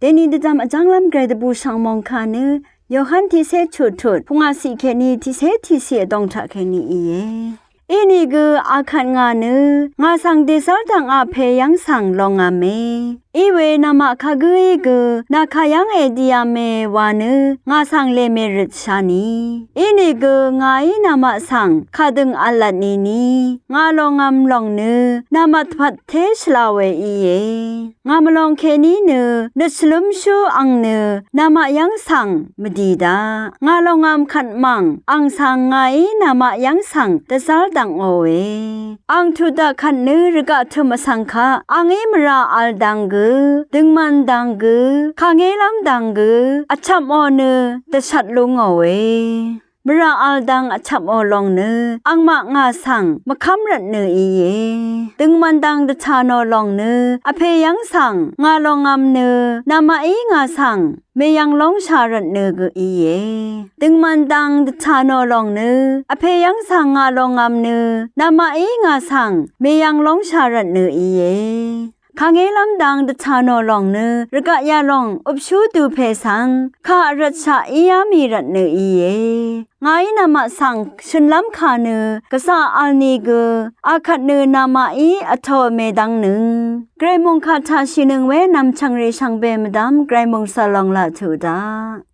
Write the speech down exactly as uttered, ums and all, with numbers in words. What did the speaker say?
Dèni dvdvm vjv́nglv́m gvray dvbùshv̀ng mòngkà nø Yohan tiqcé chuttut pungwàciq kèní tiqcé tiqciq vdōng taq kèní íe. Inìgø akvt ngà nø ngà svng dèzv́r dv̀ngaq pè yv́ng svng longv̄me. Iwe namaq kagǿí gø nàkà yv́ng èdiyv̄me wa nø ngà svng lèmè røtshani. Inìgø ngàí namaq svng kàdø̀ng v̄l lvtnìni ngà longv̄m lòng nø namaq dvpvt té shvlaòe íe. Ngà mvlong kèní nø nøt shvlúmshú ang nø namaq yv́ng svng mvdì daq. Ngà longv̄m kvt mv̀ng ang svng ngàí namaq yv́ng svng dvzv́r dv̀ngòe. Ang tut daq kvt nø rvgaq tø̀m vsvng kaq angí mvrà v̄l dang gø, døngman dang gø, kàngélv́m dang gø vchvpò nø dvshvt lú ngòe. Mvrà v̄l dang vchvpò lòng nø angmaq ngà svng mvkv́m rvtnø íe. Døngman dang dvtà nò lòng nø vpè yv́ng svng ngà longv̄m nø namaqí ngà svng mèyv̀ng lóngshà rvtnø gø íe. Døngman dang dvtà nò lòng nø vpè yv́ng svng ngà longv̄m nø namaqí ngà svng mèyv̀ng lóngshà rvtnø íe. Kàngélv́m dang dvtà nò lòng nø rvgaq yalòng upshú dupè svng kà vrvtshaq íá mì rvtnø íe. Ngàí namaq svng shø̀nlv́m kà nø gvzà v̄l nìgø akvt nø namaqí vtōò mèdvngnøng. Gvray mòngkà taq shìnøng we nv̀mchv̀ngrì shvngbe mvdv́m gvray mòngsv̀l lòng laq tuq daq.